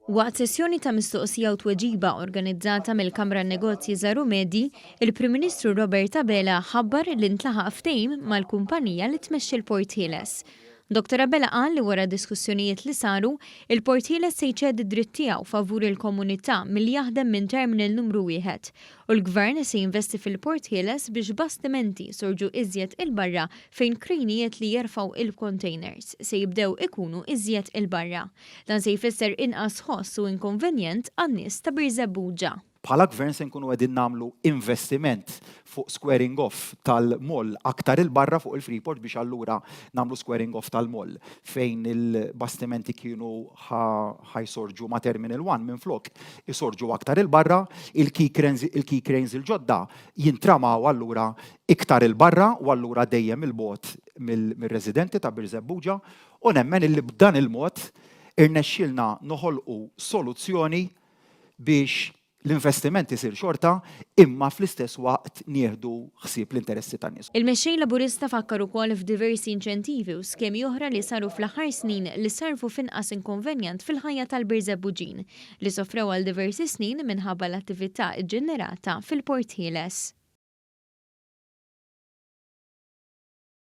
Waqt sessjoni ta' mistoqsija u tweġiba organizzata mill-Kamra Negozji Żgħar u Medji, il-Prim Ministru Robert Abela ħabbar li ntlaħaq ftehim mal-kumpanija li tmexxi l-Port Ħieles. Dr Abela qal li wara diskussjonijiet li saru, il-Port Ħieles se jċedi dritt tiegħu favur il-komunità milli jaħdem minn terminal numru 1 u l-Gvern se jinvesti fil-Port Ħieles biex bastimenti jsorġu iżjed 'il barra fejn krejnijiet li jerfgħu il-containers se jibdew ikunu iżjed 'il barra. Dan se jfisser inqas ħoss u inkonvenjent għan-nies ta' Birżebbuġa. Bħala gvern se nkunu qegħdin nagħmlu investiment fuq squaring off tal-moll aktar 'il barra fuq il-Freeport biex allura nagħmlu squaring off tal-moll fejn il-bastimenti kienu ħa jsorġu ma' Terminal 1, minflok isorġu aktar 'il barra, il-quay cranes il-quay cranes il-ġodda jintramaw allura iktar 'il barra u allura dejjem 'il bogħod mir-residenti ta' Birżebbuġa u nemmen illi b'dan il-mod irnexxielna noħolqu soluzzjoni biex l-investiment isir xorta imma fl-istess waqt nieħdu ħsieb l-interessi tan-nies. Il-Mexxej Laburista fakkar ukoll f'diversi inċentivi u skemi oħra li saru fl-aħħar snin li sarfu f'inqas inkonvenjent fil-ħajja tal-Birżebbuġin li sofrew għal diversi snin minħabba l-attività ġġenerata fil-Port Ħieles.